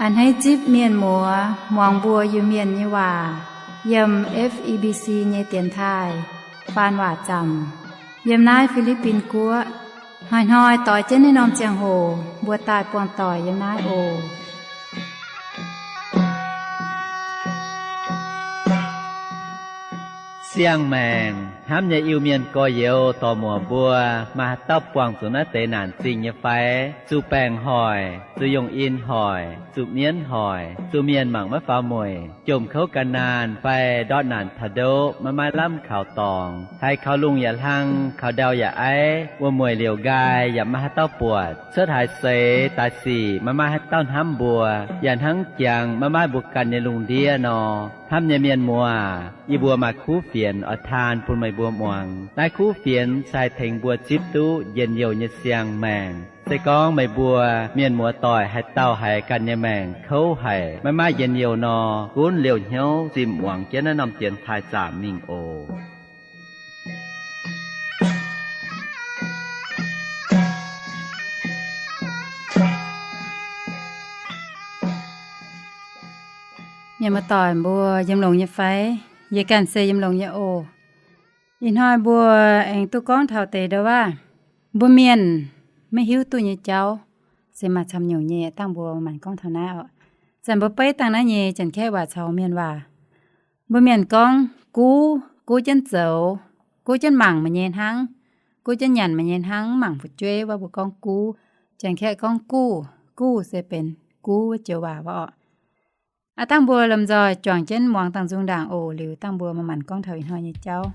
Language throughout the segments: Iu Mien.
A'hneiv zipv mienh muoz muangx mbuo Iu-Mienh nyei waac yiem F E B C nyei dienx taaih faan waac zaamc yiem naaiv Fi^li^bin Guoqv. Hnoi-hnoi doix jienv naaiv norm ziangh hoc mbuo daaih buangh doic yiem naaiv oc. Siang-maengc hnamv nyei Iu-Mienh gorx-youz dorc-muoc mbuo, maaih haaix dauh buangh zuqc naaiv deix naanc zingh nyei fai? Zuqc baengc hoic, zuqc yongh in hoic, zuqc mienv hoic, zuqc mienh mangc maiv faaux mueic, jomc kouv gan naanh fai ndortv naanc taux ndoqv maiv maaih lamh kaux dorngx, haiz kaux lungh yaac hlang, kaux ndau yaac aiv, wuom-mueic liouc nqaai yaac maiv maaih haaix dauh buatc, cuotv haaix seix daaih sic maiv maaih haaix dauh hnamv mbuo, yaac hnangv jangx maiv maaih mbuo ganh nyei lungh ndiev nor. Hnamv nyei mienh muoz, yie mbuo maaih kuv fienx oix taan bun meih mbuo muangx. Naaiv kuv fienx se haih tengx mbuo zipv duqv njien-youh nyei siang-maengc. Se gorngv meih mbuo mienh muoz doic haaix dauh haiz ganh nyei maengc kouv haic, maiv maaih njien-youh nor, gunv liouh hnyouv zimh muangx jienv naaiv norm dienx taaih zaamc mingh oc. Mienh muoz doic mbuo yiem longx nyei fai? Yie ganh se yiem longx nyei oc. Ih hnoi mbuo aengx duqv gorngv taux deix ndouv waac, mbuo mienh maiv hiuv duqv nyei jauv, se maaih camv nyungc nyei. Dangh mbuo maanc gorngv taux naaiv oc. Zanc mbuo beiv dangh naaiv nyei Janx-Kaeqv waac caux Mienh waac. Mbuo mienh gorngv guv, guv jienv zoux, guv jienv mangc meih nyei hnangv, guv jienv nyanc meih nyei hnangv, mv mangc fu'jueiv, wuov mbuo gorngv guv. Janx-Kaeqv gorngv guv, guv se benx guv wuov joux waac wuov oc. Aav dangh mbuo lomh nzoih juangc jienv muangx dangh nzung ndaangc oc. Liuz dangh mbuo manc-manc gorngv taux ih hnoi nyei jauv.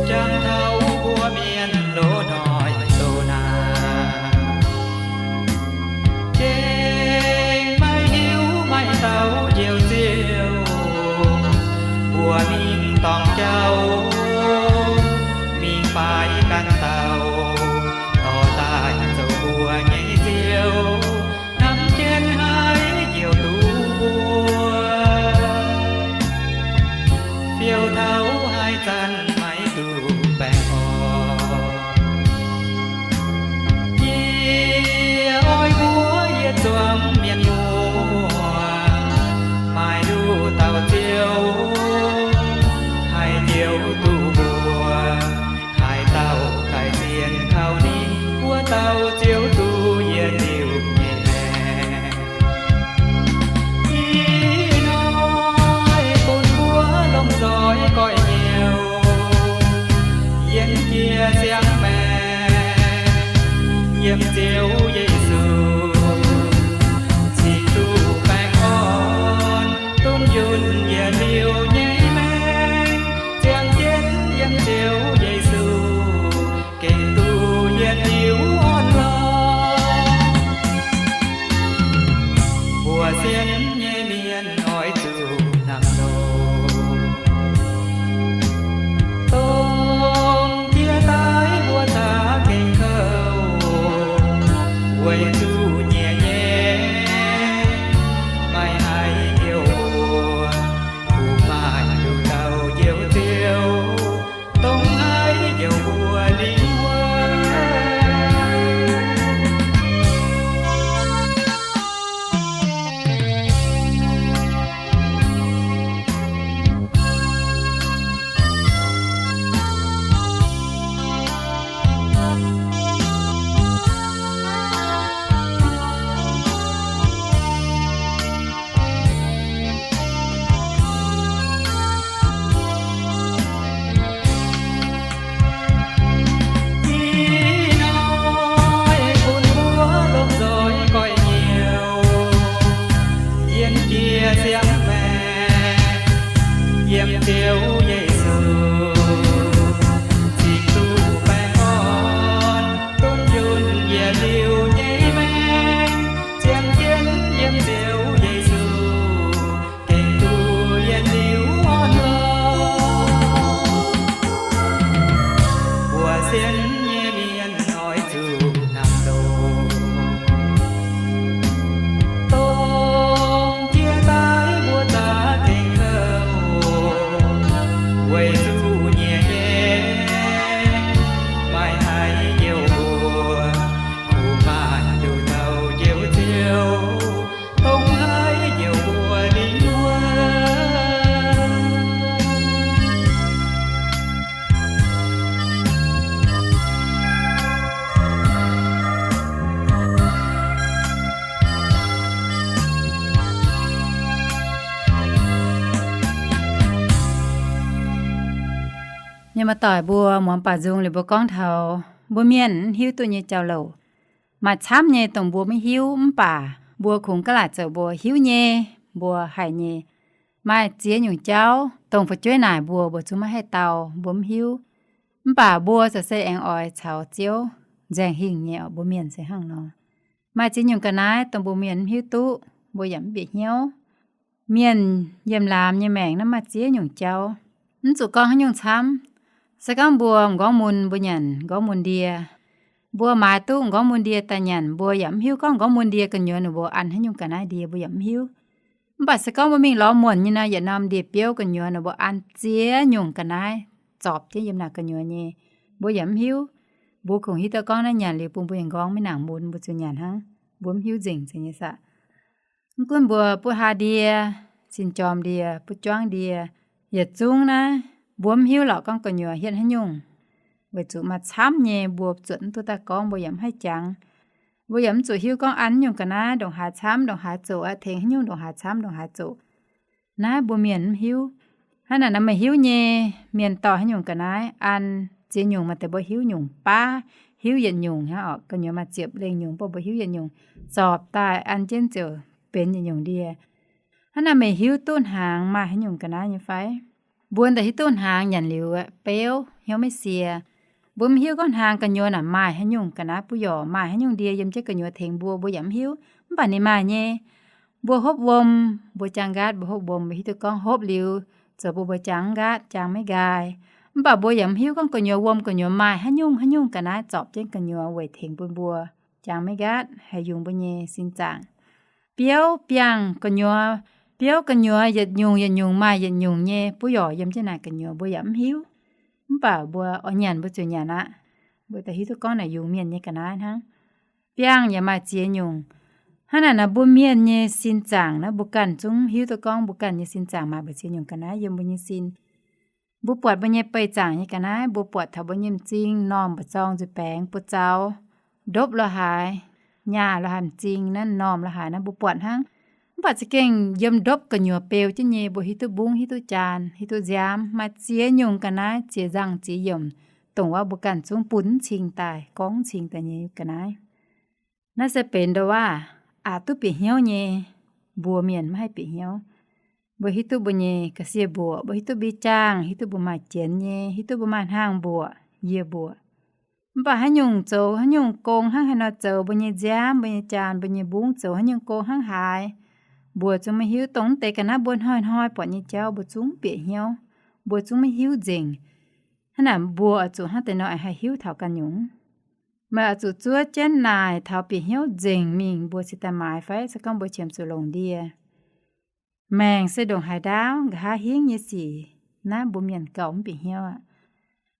Jangx taux mbuo mienh loz-hnoi doh naanc, gengh maiv hiuv maaih dauh njoux Ziouv. Mbuo mingh dorngc jauv, mingh faix ganh dauh, dorh daaih zoux mbuo nyei Ziouv, hnamv jienv haiz njoux duqv mbuo, fiou taux haaix zanc maiv duqv baengh orn. Yie oix mbuox yietc zuangx mienh muoz, maaih nduqc dauh Ziouv haih njoux duqv mbuo. Haaix dauh daic sienx kaux ninh, wuov dauh ziouc duqv yietc liuz nyei maengc. Ih hnoi bun mbuo lomh nzoih goiv-nyouv, yienx jiex siang-maengc, yiem Ziouv Yesu cingx duqv baengh orn, dunh yunh yietc liuz nyei maengc. Ziangh jienv yiem Ziouv Yesu gengh duqv yietc liuz orn-lorqc. Mbuo sienx nyei mienh oix zuqc hnamv longx, dongh jiex daaih mbuo za'gengh kouv, weic zuqc nyiec nyei maiv haih heuc mbuo, kungx maaih nduqc dauh njoux Ziouv dongh haih njoux mbuo lingh wuonh. Ih hnoi bun mbuo lomh nzoih goiv-nyouv, yienx jiex siang-maengc, yiem Ziouv Yesu cingx duqv baengh orn, dunh yunh yietc liuz nyei maengc. Ziangh jienv yiem Ziouv Yesu gengh duqv yietc liuz orn-lorqc. Mbuo sienx nyei mienh oix zuqc hnamv longx, Nyei maaih doic mbuo muangx baaux nzung liuz mbuo gorngv taux mbuo mienh mv hiuv duqv nyei jauv-louc. Maaih camv nyei dongh mbuo maiv hiuv mv baac mbuo kungx gaav laaic zoux mbuo hiuv nyei, mbuo haih nyei. Maaih ziex nyungc jauv dongh fu'jueiv naaic mbuo, mbuo zungv maiv haih dau, mbuo mv hiuv. Mv baac mbuo za'gengh se aengx oix caux Ziouv nzaeng hingh nyei oc. Mbuo mienh se hnangv nor. Maaih ziex nyungc ga'naaiv dongh mbuo mienh mv hiuv duqv, mbuo yaac mv bieqc hnyouv. Mienh yiem laamz nyei maengc naaiv maaih ziex nyungc jauv. Mv zuqc gorngv haaix nyungc camv. Se gorngv mbuo m'nqorngv mun mbuo nyanc m'nqorngv mun ndie, mbuo maaiz duqv m'nqorngv mun ndie daaih nyanc, mbuo yaac mv hiuv gorngv m'nqorngv mun ndie gu'nyuoz ninh mbuo an haaix nyungc ga'naaiv ndie, mbuo yaac mv hiuv. Mv baac se gorngv mbuo mingh lorz muonc nyei nor, yietc norm ndie-biouv gu'nyuoz ninh mbuo an ziex nyungc ga'naaiv zorpc jienv yiem naaic gu'nyuoz nyei, mbuo yaac mv hiuv. Mbuo kungx hiuv duqv gorngv naaiv nyanc liuz bun mbuo nyei m'nqorngv maiv nangc mun, mbuo ziouc nyanc hnangv, mbuo mv hiuv nzengc nyei saah. Mv gunv mbuo butv hlaax ndie, sin jorm ndie, butv juangv ndie, yietc zungv naaiv mbuo mv hiuv lorqc gorngv gu'nyuoz hietv haaix nyungc. Weic zuqc maaih camv nyei mbuo zuotc mv duqv daaih gorngv, mbuo yaac mv haih jangx. Mbuo yaac mv zuqc hiuv gorngv an haaix nyungc ga'naaiv ndongc haaix camv ndongc haaix zoqc aqv, tengx haaix nyungc ndongc haaix camv ndongc haaix zoqc. Naaiv mbuo mienh mv hiuv. Hnangv naaic naaiv meih hiuv nyei, mienh dorh haaix nyungc ga'naaiv an ziex nyungc, maaih deix mbuo hiuv nyungc baav, hiuv yietc nyungc hnangv oc. Gu'nyuoz maaih ziepc lengh nyungc, mbuo mbuo hiuv yietc nyungc, zorpc daaih an jienv ziouc benx yietc nyungc ndie. Hnangv naaiv meih hiuv duqv hnaangx maaih haaix nyungc ga'naaiv nyei fai? Mbuo daaih hiuv duqv hnaangx nyanc liuz beuv hnyouv maiv sie. Mbuo mv hiuv gorngv hnaangx gu'nyuoz naaic maaih haaix nyungc ga'naaiv buov yorc, maaih haaix nyungc ndie yiem jienv gu'nyuoz tengx mbuo, mbuo yaac mv hiuv. Mv baac ninh maaih nyei. Mbuo hopv wuom, mbuo jaang nqaatv, mbuo hopv wuom, mbuo hiuv duqv gorngv hopv liuz zoux bun mbuo jaang nqaatv, jaang maiv nqaai. Mv baac mbuo yaac mv hiuv gorngv gu'nyuoz wuom gu'nyuoz maaih haaix nyungc haaix nyungc ga'naaiv zorpc jienv gu'nyuoz weic tengx bun mbuo jaang maiv nqaatv, haih yungz mbuo nyei sin zaangc. Biouv biangh gu'nyuoz, biouv gu'nyuoz yietc nyungc yietc nyungc maaih yietc nyungc nyei buov yorc yiem jienv naaic gu'nyuoz, mbuo yaac mv hiuv. Mv baac mbuo oix nyanc mbuo ziouc nyanc aqv. Mbuo daaih hiuv duqv gorngv naaic yungz mienh nyei ga'naaiv hnangv. Biangh yaac maaih ziex nyungc. Hnangv naaic nor mbuo mienh nyei sin zaangc naaiv mbuo ganh zungv hiuv duqv gorngv mbuo ganh nyei sin zaangc maaih mbu'ziex nyungc ga'naaiv yiem mbuo nyei sin. Mbuo buatc mbuo nyei beih zaangc nyei ga'naaiv, mbuo buatc taux mbuo nyei m'zing normh mba'zorng nzuih baengx buoz zaux, ndopv lo haaix, nyaah lo haaix m'zing naaiv normh lo haaix naaiv mbuo buatc hnangv. Mv baac za'gengh yiem ndopv gu'nyuoz beu jienv nyei, mbuo hiuv duqv mbungv, hiuv duqv jaan, hiuv duqv nziaamv, maaih ziex nyungc ga'naaiv ziex nzangc ziex yiemc, dongh wuov mbuo ganh zungv bun mv cing daaih, gorngv mv cing daaih nyei ga'naaiv. Naaiv se benx ndo waav aqc duqv bieqc hnyouv nyei. Mbuo mienh maiv haih bieqc hnyouv. Mbuo hiuv duqv mbuo nyei ga'sie mbuoqc, mbuo hiuv duqv mbiv jaangh, hiuv duqv mbuo maaih jienx nyei, hiuv duqv mbuo maaih hnaangx mbuoqc, yie mbuoqc. Mv baac haaix nyungc zoux haaix nyungc gong hnangv haaix nor zoux mbuo nyei nziaamv, mbuo nyei jaan, mbuo nyei mbungv zoux haaix nyungc gong hnangv haaix, mbuo zungv maiv hiuv. Dongh mv deix ga'naaiv mbuo hnoi-hnoi buatc nyei jauv mbuo zungv bieqc hnyouv, mbuo zungv maiv hiuv nzengc. Hnangv naaic mbuo oix zuqc hnangv deix nor haih hiuv taux ganh nyungc. Meih oix zuqc zuov jienv naaic taux bieqc hnyouv nzengc mingh mbuo cingx daaih maaiz fai? Se gorngv mbuo qiemx zuqc longc ndie, maengc se ndongc haaix ndaauv, nqa'haav hingv nyei sic, naaiv mbuo mienh gauh mv bieqc hnyouv aqv.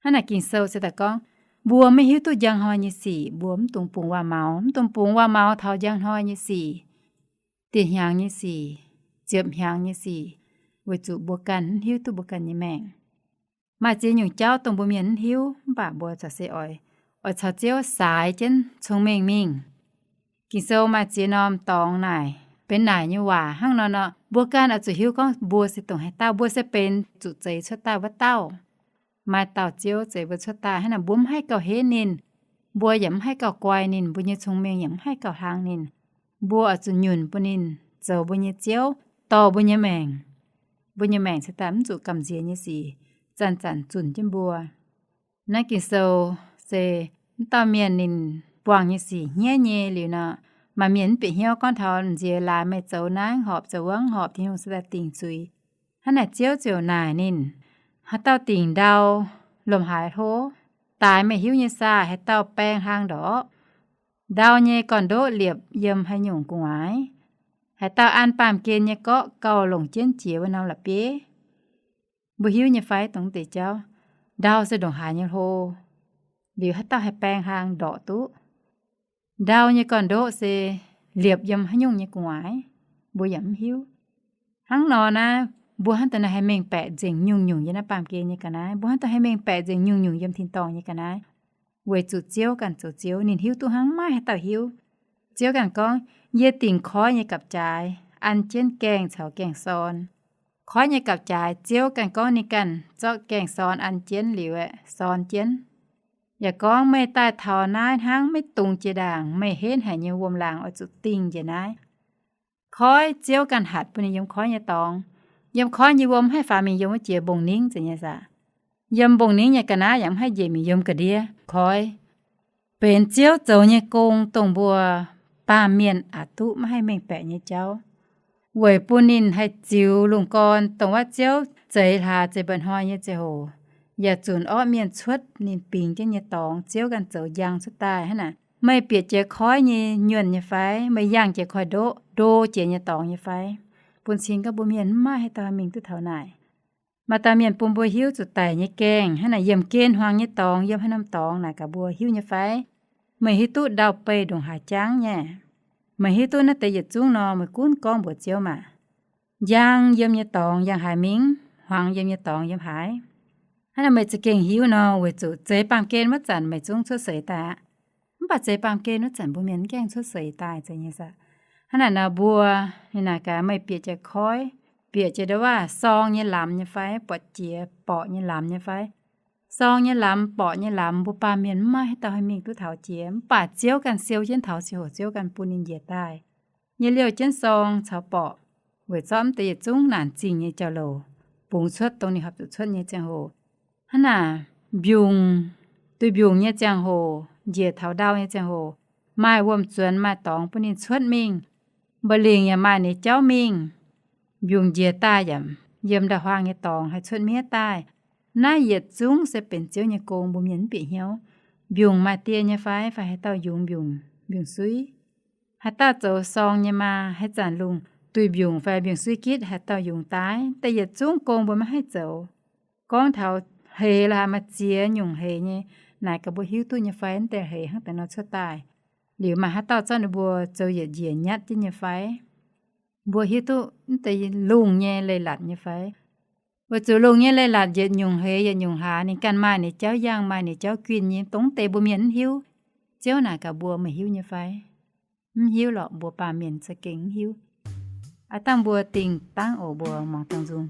Hnangv naaic Ging-Sou se daaih gorngv, mbuo maiv hiuv duqv njang hnoi nyei sic, mbuo mv dungx bungx waac-maux, mv dungx bungx waac-maux taux njang hnoi nyei sic, dieh hnyangx nyei sic, ziepc hnyangx nyei sic, weic zuqc mbuo ganh mv hiuv duqv mbuo ganh nyei maengc. Maaih ziex nyungc jauv dongh mbuo mienh mv hiuv, mv baac mbuo corc se oix, oix caux Ziouv saaix jienv cong-mengh mingh. Ging-Sou maaih ziex norm dorngx naaic benx naaic nyei waac. Hnangv nor nor, mbuo ganh oix zuqc hiuv gorngv mbuo se dongh haaix dauh, mbuo se benx zuqc zeix cuotv daaih wuov dauh. Maaih dauh Ziouv zeix mbuo cuotv daaih, hnangv naaic mbuo mv haih gauh henv ninh, mbuo yaac mv haih gauh guai ninh, mbuo nyei cong-mengh yaac mv haih gauh hlang ninh. Mbuo oix zuqc nyunc bun ninh zoux mbuo nyei Ziouv, dorh mbuo nyei maengc. Mbuo nyei maengc cingx daaih mv zuqc gamh nziex nyei sic zanc-zanc zunc jienv mbuo. Naaiv Ging-Sou se mv dauh mienh ninh buangh nyei sic hniev nyei liuz nor, maaih mienh mv bieqc hnyouv gorngv taux nziex laaix meih zoux naaiv horpc, zoux wuov horpc, Tin-Hungh se daaih dingc zuiz. Hnangv naaic Ziouv ziouc naaic ninh, haaix dauh dingc ndau lomc haaix hlo? Daaix meih hiuv nyei saah? Haaix dauh baeng hlang ndorqc? Ndau nyei gorn-ndoqv liepc yiem haaix nyungc gu'nguaaic? Haaix dauh an baamh gen nyei gorqv gauh longc jienv jiex wuov norm la'bieiv? Mbuo hiuv nyei fai dongh deix jauv? Ndau se ndongc haaix nyei hlo? Liuz haaix dauh haih baeng hlang ndorqc duqv? Ndau nyei gorn-ndoqv se liepc yiem haaix nyungc nyei gu'nguaaic? Mbuo yaac mv hiuv. Hnangv nor naaiv, mbuo hnangv daaih naaiv haih mengh baeqc nzengc nyungc-nyungc yiem naaiv baamh gen nyei ga'naaiv. Mbuo hnangv daaih haih mengh baeqc nzengc nyungc-nyungc yiem tin-dorngh nyei ga'naaiv, weic zuqc Ziouv ganh zoux Ziouv, ninh hiuv duqv hnangv, maiv maaih haaix dauh hiuv. Ziouv ganh gorngv, yie dingc koiv nyei gapv-jaaix an jienv gaengh caux gaengh sorn. Koiv nyei gapv-jaaix Ziouv ganh gorngv ninh ganh zorqv gaengh sorn an jienv liuz aeqv, sorn jienv. Yaac gorngv, Meih daaih taux naaiv hnangv, maiv dungx jiex ndaangc. Meih henv haic nyei wuom-laangc oix zuqc dingh njiec naaiv. Koiv, Ziouv ganh hatc bun ninh yiem koiv nyei dorngx. Yiem koiv nyei wuom mv haih faaux mingh yiem wuov jiex mbong-ningv zeiz nyei saah. Yiem mbong-ningv nyei ga'naaiv yaac mv haih njiec mingh yiem ga'ndiev koiv. Benx Ziouv zoux nyei gong, dongh mbuo baamh mienh aqc duqv maiv haih mengh baeqc nyei jauv, weic bun ninh haih ziux lungh gorn, dongh wuov Ziouv zeix hlaax zeix mba'hnoi nyei ziangh hoc, yaac zunc orqv mienh cuotv ninh bingx jienv nyei dorngx. Ziouv ganh zoux njang cuotv daaih hnangv naaic. Meih bieqc jiez koiv nyei nyuonh nyei fai? Meih yangh jiez koiv-ndoqv ndo jiex nyei dorngx nyei fai? Bun cing gorngv mbuo mienh mv maaih haaix dauh mingh duqv taux naaic. Maaih dauh mienh bun mbuo hiuv zuqc daic nyei gaengh hnangv naaic, yiemh gen hmuangx nyei dorngx, yiem haaix norm dorngx naaic gaax mbuo hiuv nyei fai? Meih hiuv duqv ndau-beih ndongc haaix jangv nyei? Meih hiuv duqv naaiv deix yietc zungv nor, meih gunv gorngv mbuox Ziouv maah! Njang yiem nyei dorngx yangh haaix mingh, hmuangx yiem nyei dorngx yiem haaix. Hnangv naaic meih za'gengh hiuv nor, weic zuqc zeix baamh gen wuov zanc meih zungv cuotv seix daaih aqv. Mv baac zeix baamh gen wuov zanc mbuo mienh mv gaengh cuotv seix daaih zeiz nyei saah. Hnangv naaic nor mbuo, ninh naaic gaax, meih bieqc jiez koiv, bieqc jiez ndau waav sorng nyei lamz nyei fai, buatc jiex borqc nyei lamz nyei fai? Sorng nyei lamz, borqc nyei lamz, mbuo baamh mienh mv maaih haaix dauh haih mingh duqv taux jiex, mv baac Ziouv ganh siou jienv taux ziangh hoc Ziouv ganh bun ninh njiec daaih. Nyei liouh jienv sorng caux borqc, weic zorqv mv deix yietc zungv naanc zingh nyei jauv-louc bungx cuotv dongh ninh horpc zuqc cuotv nyei ziangh hoc. Hnangv naaic, mbiungc, duih mbiungc nyei ziangh hoc, njiec taux ndau nyei ziangh hoc, maaih wuom-zuonx maaih dorngx bun ninh cuotv mingh. Mba'lingc yaac maaih ninh jauv mingh. Mbiungc njiec daaih yaac yiem ndau-huaang nyei dorngx haih cuotv miev daaih. Naaiv yietc zungv se benx Ziouv nyei gong, mbuo mienh mv bieqc hnyouv. Mbiungc maaih die nyei fai? Fai haaix dauh yungz mbiungc, mbiungc-suiv? Haaix dauh zoux sorng nyei maa? Haaix zanc lungh duih mbiungc fai mbiungc-suiv gitv, haaix dauh yungz daaih? Da'yietc zungv gong mbuo maiv haih zoux. Gorngv taux heix la'haaix maaih ziex nyungc heix nyei, naaic gaax mbuo hiuv duqv nyei fai? Mv deix heix hnangv deix nor cuotv daaih. Liuz maaih haaix dauh zorqv ninh mbuo zoux yietc njiec nyatv jienv nyei fai? Mbuo hiuv duqv mv deix lungh nyei leiz-latc nyei fai? Weic zuqc lungh nyei leiz-latc yietc nyungc heix yietc nyungc hlaax, ninh ganh maaih ninh jauv yangh, maaih ninh jauv guinh nyei, dongh mv deix mbuo mienh mv hiuv. Ziouv naaic gaax mbuo, meih hiuv nyei fai? Mv hiuv lorqc, mbuo baamh mienh za'gengh mv hiuv. Aav dangh mbuo dingh dangv oc, mbuo muangx dangh nzung.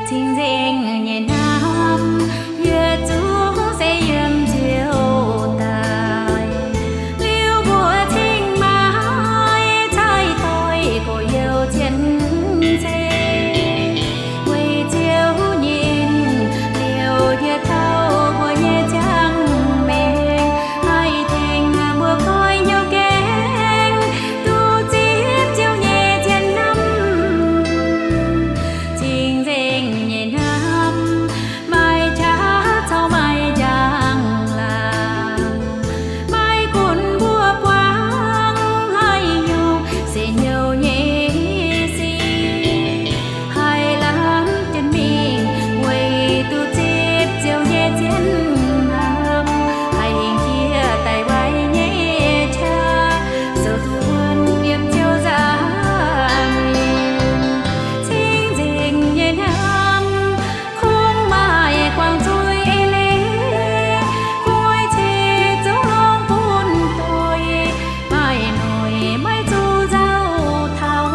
Cing-nzengc nyei hnamv, yietc zungv se yiem Ziouv daaih. Liuz mbuo cingx maiv cai doix gorx-youz cien-ceqv. Weic Ziouv nyei en, liouc yietc dauh mbuo nyei ziangh maengc, haih tengx mbuo goiv hnyouv gaengh duqv zipv Ziouv nyei zien hnamv. Cing-nzengc nyei hnamv, maaih qaqv caux maaih njang-laangc, maiv gunv mbuo buangv haaix nyungc, se hnyouv nyei sic haih lamh jienv mingh, weic duqv zipv Ziouv nyei zien hnamv, haih hingh jiex daic waaic nyei qaqv, zoux duqv wuonv yiem Ziouv nza'hmien. Cing-nzengc nyei hnamv, kungx maaih guangc zuiz eix leiz, kungx oix ceix zungv longx bun doic, maaih noic maiv zuqc nzauh taux,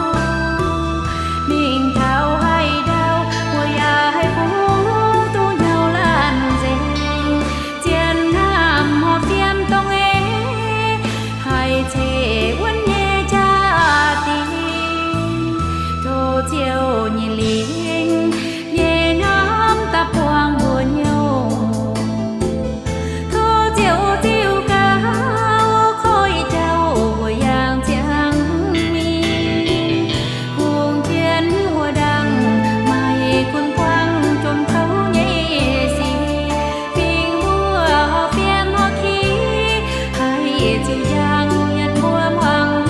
mingh taux haaix ndau, mbuo yaac haih kungx duqv hnyouv laanh nzengc. Zien hnamv horpc fiem dongh eix, haih ceix wuonv nyei jaa-dingh. Tov Ziouv nyei lingc nyei hnamv daaih buangh mbuo hnyouv. Tov Ziouv ziux gaux koiv jauv mbuo yangh ziangh mingh, hungh jien wuov dangh maaih gunv buangv jomc kouv nyei sic, fingx mbuo horpc fiem horpc ki, haih ziux njang nyanc mbuo muangx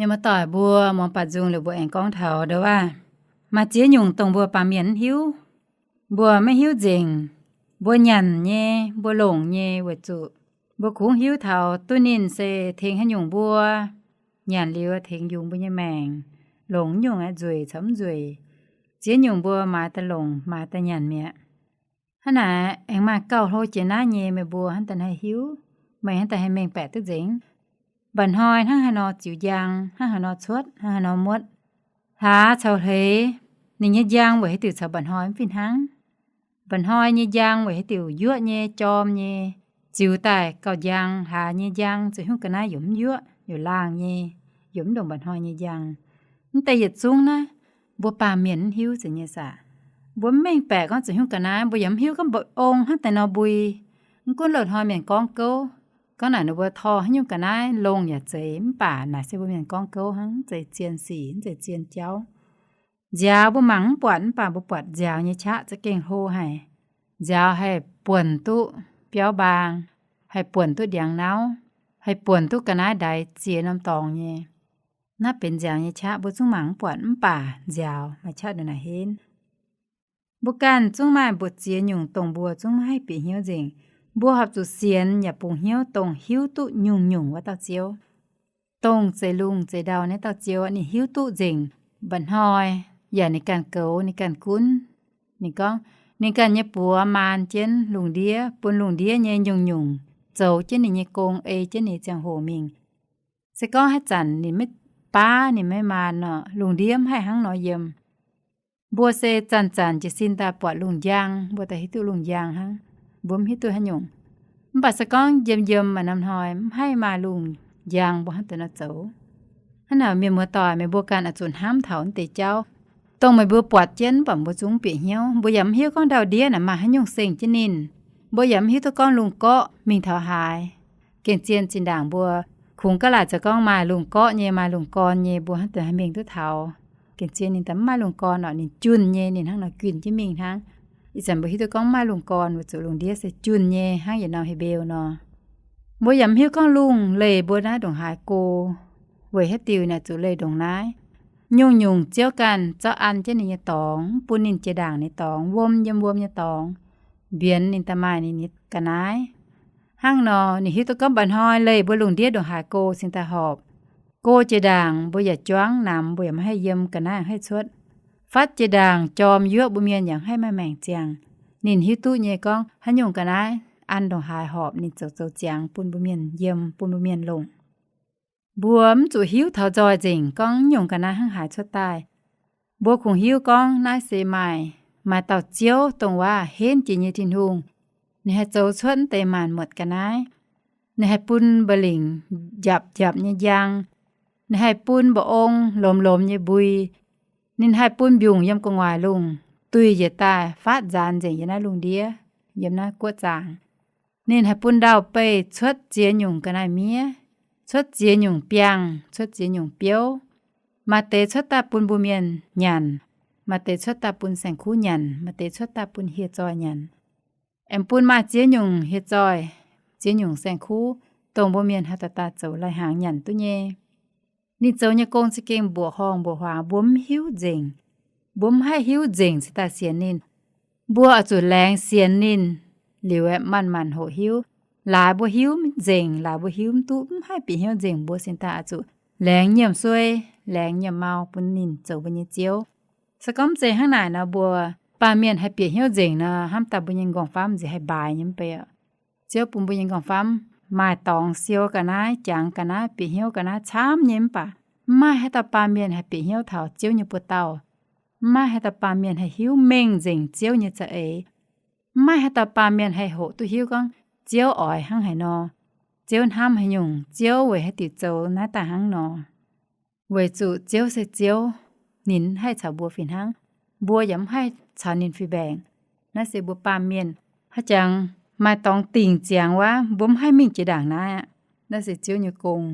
Muoz-doic mbuo muangx baaux nzung liuz mbuo aengx gorngv taux ndau waac, maaih ziex nyungc dongh mbuo baamh mienh mv hiuv, mbuo maiv hiuv nzengc, mbuo nyanc nyei, mbuo longc nyei, weic zuqc mbuo kungx hiuv taux duqv ninh se tengx haaix nyungc mbuo nyanc liuz tengx yungz mbuo nyei maengc, longc nyungc aeqv, nzueic caux mv nzueic. Ziex nyungc mbuo maaiz daaih longc, maaiz daaih nyanc mi'aqv. Hnangv naaic aengx maaih gauh hlo jiex naaiv nyei, meih mbuo hnangv daaih haih hiuv, meih hnangv daaih haih mengh baeqc duqv nzengc. Mba'hnoi hnangv haaix nor ziux njang, hnangv haaix nor cuotv, hnangv haaix nor muotv. Hlaax caux hleix, ninh nyei njang weic haaix diuc caux mba'hnoi mv fih hnangv? Mba'hnoi nyei njang weic haaix diuc yuoqv nyei, jorm nyei, ziux daaih gauh njang. Hlaax nyei njang zuqc hiuv ga'naaiv yaac mv yuoqv, yaac laangh nyei, yaac mv ndongc mba'hnoi nyei njang. Mv deix yietc zungv naaiv, mbuo baamh mienh mv hiuv zeiz nyei saah. Mbuo mv mengh baeqc gorngv zuqc hiuv ga'naaiv, mbuo yaac mv hiuv gorngv mba'ong hnangv daaih nor mbui. Mv gunv loz-hnoi mienh gorngv gouv, gorngv naaic ninh mbuo tor haaix nyungc ga'naaiv longh yaac zeiz, mv baac naaic se mbuo mienh gorngv gouv hnangv, mv zeiz zien sic, mv zeiz zien jauv. Nziaaux mbuo mangc mv buatc, mv baac mbuo buatc nziaaux nyei qaqv za'gengh hlo haic. Nziaaux haih buonc duqv biauv mbaang, haih buonc duqv ndiangx nauv, haih buonc duqv ga'naaiv ndaix ziex norm dorngx nyei. Naaiv benx nziaaux nyei qaqv, mbuo zungv mangc mv buatc, mv baac nziaaux maaih qaqv ndongc naaic henv. Mbuo ganh zungv maaih mbu'ziex nyungc dongh mbuo zungv maiv haih bieqc hnyouv nzengc. Mbuo horpc zuqc sienx yaac bungx hnyouv dongh hiuv duqv nyungc-nyungc wuov dauh Ziouv, dongh zeix lungh zeix ndau naaiv dauh Ziouv. Ninh hiuv duqv nzengc mba'hnoi, yaac ninh ganh goux, ninh ganh gunv. Ninh gorngv, ninh ganh nyei buoz maan jienv lungh ndiev, bun lungh ndiev nyei nyungc-nyungc zoux jienv ninh nyei gong, ei jienv ninh ziangh hoc mingh. Se gorngv haaix zanc ninh maiv baav, ninh maiv maan nor, lungh ndiev mv haih hnangv nor yiem. Mbuo se zanc-zanc jiez sin daaih buatc lungh njang, mbuo daaih hiuv duqv lungh njang hnangv. Mbuo mv hiuv duqv haaix nyungc. Mv baac se gorngv yiem yiem maaih norm hnoi mv haih maaih lungh njang, mbuo hnangv deix nor zoux. Hnangv naaic, mienh muoz-doic, meih mbuo ganh oix zuqc hnamv taux naaiv deix jauv, dongh meih mbuo buatc jienv mv baac mbuo zungv mv bieqc hnyouv. Mbuo yaac mv hiuv gorngv ndau-ndiev naaic maaih haaix nyungc seng jienv ninh. Mbuo yaac mv hiuv duqv gorngv lungh gorqv mingh taux haaix. Gengh zien zinh ndaangc mbuo kungx gaav laaic zoux gorngv maaih lungh gorqv nyei, maaih lungh gorn nyei, mbuo hnangv deix haih mengh duqv taux. Gengh zien ninh daaih mv maaih lungh gorn orqc, ninh junh nyei, ninh hnangv nor junh jienv mingh hnangv. Ih zanc mbuo hiuv duqv gorngv mv maaih lungh gorn weic zuqc lungh ndiev se junh nyei hnangv yietc norm He^mbe^lu nor. Mbuo yaac mv hiuv gorngv lungh leih mbuo naaiv ndongc haaix go. Weic haaix diuc naaic zuqc leih ndongc naaiv? Nyungc-nyungc Ziouv ganh zorqv an jienv ninh nyei dorngx, mv bun ninh jiex ndaangc ninh dorngx, wuom yiem wuom nyei dorngx, mbienx ninh daaih maaih ninh nyei ga'naaiv. Hnangv nor ninh hiuv duqv gorngv mba'hnoi leih mbuo lungh ndiev ndongc haaix go cingx daaih horpc. Go jiex ndaangc mbuo yaac juangv namx, mbuo yaac maiv haih yiem, ga'naaiv haih cuotv. Fatv jiex ndaangc jorm yuoqv, mbuo mienh yaac mv haih maaih maengc ziangh. Ninh hiuv duqv nyei gorngv haaix nyungc ga'naaiv an ndongc haaix horpc, ninh zoux zoux ziangx bun mbuo mienh yiem, bun mbuo mienh longc. Mbuo mv zuqc hiuv taux nzoih nzengc gorngv nyungc ga'naaiv hnangv haaix cuotv daaih. Mbuo kungx hiuv gorngv naaiv se maaih, maaih dauh Ziouv, dongh waac henv jiex nyei Tin-Hungh. Ninh haih zoux cuotv mv deix maanc muotc ga'naaiv. Ninh haih bun mba'lingc njapc njapc nyei njang. Ninh haih bun mba'ong lomx lomx nyei mbui. Ninh haih bun mbiungc yiem gu'nguaaic lungh duih njiec daaih faatv nzaanx nzengc yiem naaiv lungh ndiev, yiem naaiv guoqv zaangc. Ninh haih bun ndau-beih cuotv ziex nyungc ga'naaiv-miev, cuotv ziex nyungc biangh, cuotv ziex nyungc biouv. Maaih deix cuotv daaih bun mbuo mienh nyanc, maaih deix cuotv daaih bun saeng-kuv nyanc, maaih deix cuotv daaih bun hieh zoih nyanc. Aengx bun maaih ziex nyungc hieh zoih, ziex nyungc saeng-kuv, dongh mbuo mienh haih daaih daaih zoux lai-hnaangx nyanc duqv nyei. Ninh zoux nyei gong za'gengh mbuoqc horngh mbuoqc huaangx, mbuo mv hiuv nzengc. Mbuo mv haih hiuv nzengc cingx daaih sienx ninh. Mbuo oix zuqc laengz sienx ninh liuz aeqv, manc-manc hoqc hiuv. Laaix mbuo hiuv nzengc, laaix mbuo hiuv mv duqv, mv haih bieqc hnyouv nzengc, mbuo cingx daaih oix zuqc laengz nyiemc suei, laengz nyiemc mau bun ninh zoux mbuo nyei Ziouv. Se gorngv mv zeiz hnangv naaic nor, mbuo baamh mienh haih bieqc hnyouv nzengc nor, hnamv daaih mbuo nyei nqorngv-famv nziex haih mbaaix nyei mv bei oc. Ziouv bun mbuo nyei nqorngv-famv maaih dorngx siou ga'naaiv, jangx ga'naaiv, bieqc hnyouv ga'naaiv camv nyei, mv baac mv maaih haaix dauh baamh mienh haih bieqc hnyouv taux Ziouv nyei buoz-dauh. Mv maaih haaix dauh baamh mienh haih hiuv mengh nzengc Ziouv nyei za'eix. Mv maaih haaix dauh baamh mienh haih hoqc duqv hiuv gorngv Ziouv oix hnangv haaix nor, Ziouv hnamv haaix nyungc, Ziouv weic haaix diuc zoux naaiv daaih hnangv nor. Weic zuqc Ziouv se Ziouv, ninh mv haih caux mbuo fih hnangv, mbuo yaac mv haih caux ninh fih mbaengc. Naaiv se mbuo baamh mienh haaix jangx maaih dorngx dingc ziangx wuov, mbuo mv haih mingh jiex ndaangc naaiv aqv. Naaiv se Ziouv nyei gong.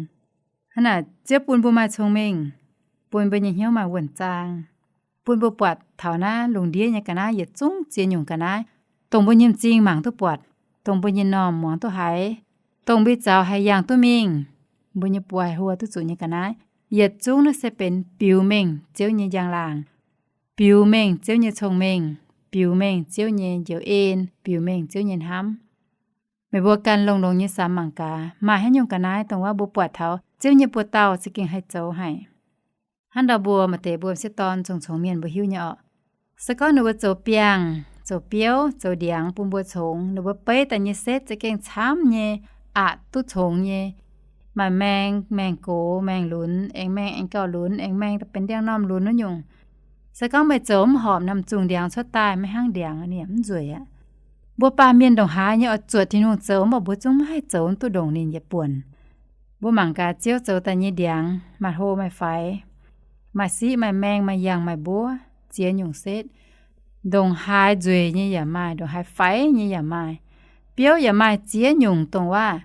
Hnangv naaic Ziouv bun mbuo maaih cong-mengh, bun mbuo nyei hnyouv maaih wuonh zaang, bun mbuo buatc taux naaiv lungh ndiev nyei ga'naaiv yietc zungv ziex nyungc ga'naaiv, dongh mbuo nyei m'zing mangc duqv buatc, dongh mbuo nyei m'normh muangx duqv haiz, dongh mbuo zaux haih yangh duqv mingh, mbuo nyei buoz haih hluo duqv zuqc nyei ga'naaiv. Yietc zungv naaiv se benx biux mengh Ziouv nyei njang-laangc, biux mengh Ziouv nyei cong-mengh, biux mengh Ziouv nyei njoux en, biux mengh Ziouv nyei hnamv. Meih mbuo ganh longx-longx nyei samx mangc gaax, maaih haaix nyungc ga'naaiv dongh wuov mbuo buatc taux Ziouv nyei buoz-dauh za'gengh haih zoux haic. Hnangv ndau mbuo maaih deix mbuo m'sieqv dorn cong-cong mienh mbuo hiuv nyei orqc. Se gorngv ninh mbuo zoux biangh, zoux biouv, zoux ndiangx bun mbuo congx, ninh mbuo beiv daaih nyei setv za'gengh camv nyei, aqc duqv congx nyei. Maaih maeng, maeng-gox, maeng-lunx, aengx maeng aengx gauh lunx, aengx maeng daaih benx ndiangx-normh lunx wuov nyungc. Se gorngv meih zoux mv horpc, naaiv zungh ndiangx cuotv daaih maiv hnangv ndiangx, ninh mv nzueic aqv. Mbuo baamh mienh ndongc haaix nyei oix zuotc Tin-Hungh zoux, mv baac mbuo zungv maiv haih zoux duqv ndongc ninh yietc buonc. Mbuo mangc gaax Ziouv zoux daaih nyei ndiangx, maaih hlo maaih faix, maaih siqv maaih maeng, maaih yangh maaih mbuov, ziex nyungc setv. Ndongc haaix nzueic nyei yaac maaih, ndongc haaix faix nyei yaac maaih. Biouv yaac maaih ziex nyungc, dongh wuov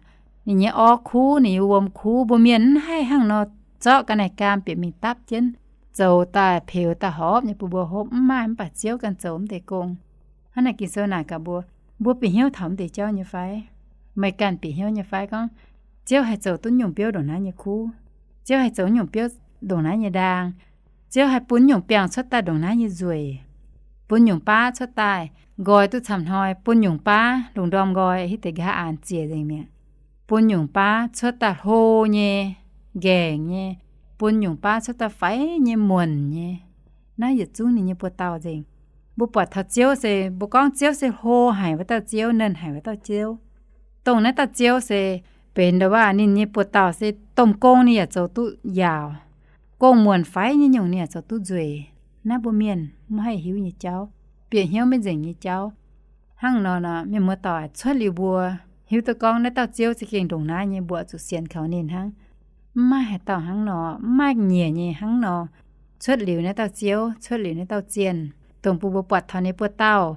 ninh nyei orv kuv, ninh nyei wuom kuv, mbuo mienh mv haih hnangv nor zorqv ga'naaiv gaam bieqc mingh dapv jienv, zoux daaih peux daaih horpc nyei bun mbuo hopv, mv maaih. Mv baac Ziouv ganh zoux mv deix gong. Hnangv naaic Ging-Sou naaic gaax mbuo, mbuo bieqc hnyouv taux mv deix jauv nyei fai? Meih ganh bieqc hnyouv nyei fai gorngv Ziouv haih zoux duqv nyungc biouv ndongc naaiv nyei kuv? Ziouv haih zoux nyungc biouv ndongc naaiv nyei ndaang? Ziouv haih bun nyungc biangh cuotv daaih ndongc naaiv nyei nzueic, bun nyungc baav cuotv daaih nqoi duqv camv hnoi, bun nyungc baav lungh ndorm nqoi hiuv deix nqa'haav aanx ziec nzengc mi'aqv, bun nyungc baav cuotv daaih hlo nyei, nqaengc nyei, bun nyungc baav cuotv daaih faix nyei, muonc nyei. Naaiv yietc zungv ninh nyei buoz-dauh nzengc. Mbuo buatc taux Ziouv se mbuo gorngv Ziouv se hlo haic wuov dauh Ziouv, nernh haic wuov dauh Ziouv. Dongh naaiv dauh Ziouv se benx ndo waac ninh nyei buoz-dauh se domh gong ninh yaac zoux duqv yaauc, gong-muonc faix nyei nyungc ninh yaac zoux duqv nzueic. Naaiv mbuo mienh mv haih hiuv nyei jauv, bieqc hnyouv maiv nzengc nyei jauv. Hnangv nor nor, mienh muoz-doic, cuotv liuz mbuo hiuv duqv gorngv naaiv dauh Ziouv za'gengh ndongc naaiv nyei, mbuo oix zuqc sienx kaux ninh hnangv. Mv maaih haaix dauh hnangv nor, mv maaih nyiec nyei hnangv nor. Cuotv liuz naaiv dauh Ziouv, cuotv liuz naaiv dauh zienh, dongh bun mbuo buatc taux ninh buoz-dauh.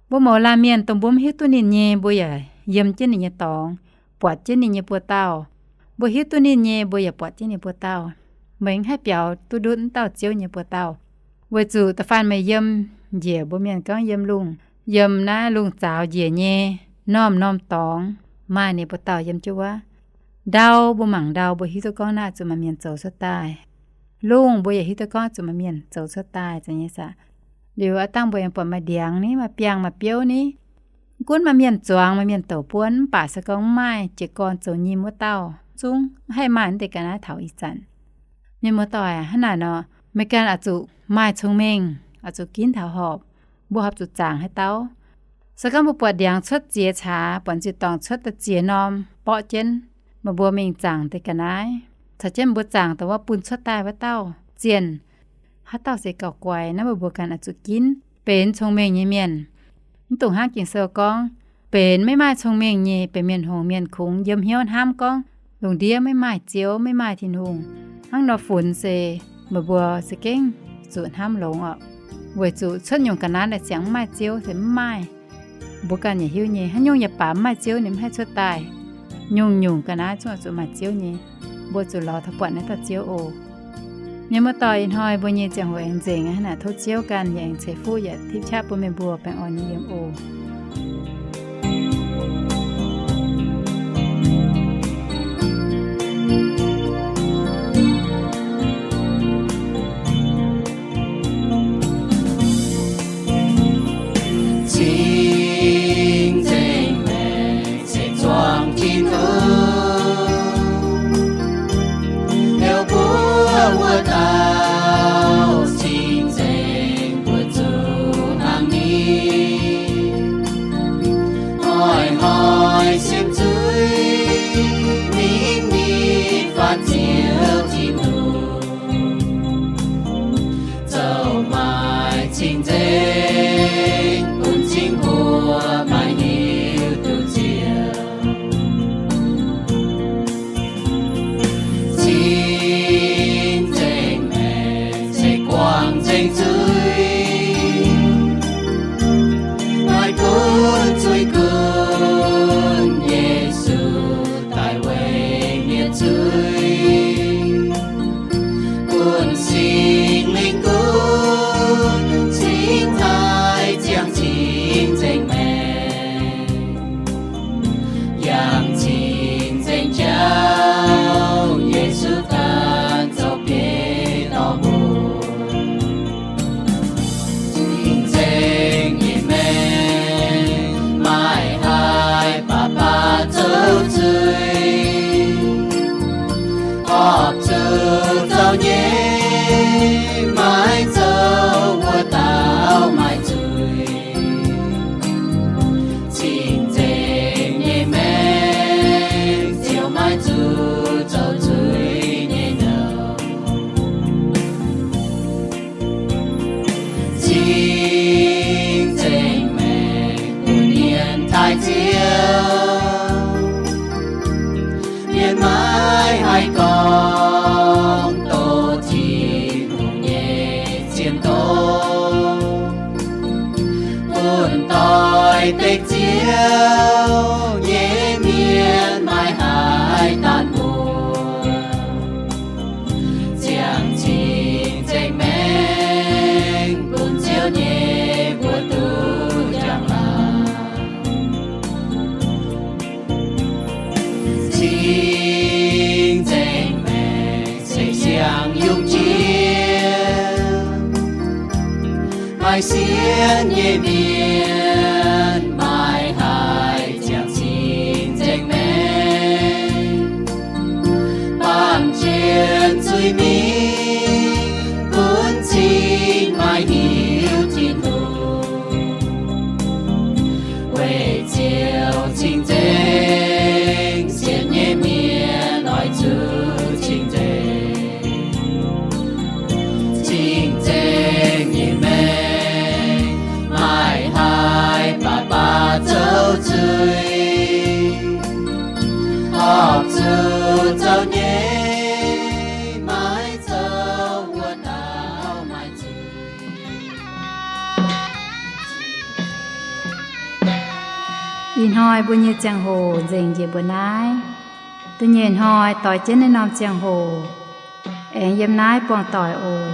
Mbuo mouz laanh mienh dongh mbuo mv hiuv duqv ninh nyei, mbuo yaac yiem jienv ninh nyei dorngx, buatc jienv ninh nyei buoz-dauh. Mbuo hiuv duqv ninh nyei, mbuo yaac buatc jienv ninh buoz-dauh. Meih mv haih biaux duqv ndutv wuov dauh Ziouv nyei buoz-dauh, weic zuqc da'faanh meih yiem njiec, mbuo mienh gorngv yiem lungh, yiem naaiv lungh zaaux njiec nyei norm-norm dorngx, maaih ninh buoz-dauh yiem jienv wuov. Ndau mbuo mangc ndau, mbuo hiuv duqv gorngv naaiv zuqc maaih mienh zoux cuotv daaih. Lungh mbuo yaac hiuv duqv gorngv zuqc maaih mienh zoux cuotv daaih, zeiz nyei saah? Liuz aav dangh mbuo yaac buatc maaih ndiangx ni, maaih biangh, maaih biouv ni. Mv gunv maaih mienh zuangx, maaih mienh douc buonv, mv baac se gorngv mv maaih jiez gorn zoux nyim wuov dauh zungv mv haih maaih wuov deix ga'naaiv taux ih zanc. Mienh muoz-doic, hnangv naaic nor, meih ganh oix zuqc maaih cong-mengh, oix zuqc ginv taux horpc. Mbuo horpc zuqc zaangc haaix dauh? Se gorngv mbuo buatc ndiangx cuotv ziex caax, buatc nziec dorngc cuotv daaih ziex norm borqv jienv, meih mbuo mingh zaangc deix ga'naaiv, caux jienv mbuo zaangc dongh wuov bun cuotv daaih wuov dauh zienh, haaix dauh se gauh guaix? Naaiv mbuo mbuo ganh oix zuqc ginv benx cong-mengh nyei mienh. Mv dungx hnangv Ging-Sou gorngv, benx maiv maaih cong-mengh nyei benx mienh hngongx mienh kungx yiem hnyouv hnamv gorngv, lungh ndiev maiv maaih Ziouv, maiv maaih Tin-Hungh. Hnangv nor funx se meih mbuo za'gengh zuqc hnamv longx oc. Weic zuqc cuotv nyungc ga'naaiv daaih ziangx mv maaih Ziouv se mv maaih. Mbuo ganh yaac hiuv nyei, haaix nyungc yaac baac mv maaih Ziouv ninh mv haih cuotv daaih. Nyungc-nyungc ga'naaiv zungv oix zuqc maaih Ziouv nyei. Mbuo zuqc lorz taux buatc naaiv dauh Ziouv oc. Mienh muoz-doic, ih hnoi mbuo nyei ziangh hoc aengx nzengc aqv. Hnangv naaic tov Ziouv ganh yaac aengx ceix fuqv yaac tipv qaqv bun meih mbuo baengh orn nyei yiem oc. Cing-nzengc maengc se zuangx Tin-Hungh, heuc mbuo wuov dauh cing-nzengc mbuo zuqc hnangv ni. Hnoi-hnoi siepv zuiz mingh nitv faatv Ziouv Tin-Hungh, zoux maaih cing-nzengc bun cing mbuo maaih hiuv duqv Ziouv. Cing-nzengc maengc se guangc nzengc zuiz, maaih gunv zuiz gunv Yesu daaih weic mienh zuiz, gunv Singx Lingh gunv cingx Dengv Ziouv nyei mienh maiv haih daanh mbuo, ziangh cing zengc maengc bun Ziouv nyei mbuox duqv njang-laangc. Cing zengc maengc se siang-yungh jiex, maaih sienx nyei mienh maiv haih ziangh cing zengc maengc. Baamh jienv zuiz-mingh gunv cing maiv hiuv Tin-Hungh. Weic Ziouv cing-nzengc sienx nyei mienh oix zuqc cing-nzengc. Cing-nzengc nyei maengc maiv haih baac baac zoux zuiz, horpc zuqc zoux nyei, maiv zoux wuov dauh maaih zuiz. Ih hnoi mbuo nyei ziangh hoc nzengc njiec mbuo naaiv. Da'nyeic hnoi doix jienv naaiv norm ziangh hoc, aengx yiem naaiv buangh doic oc.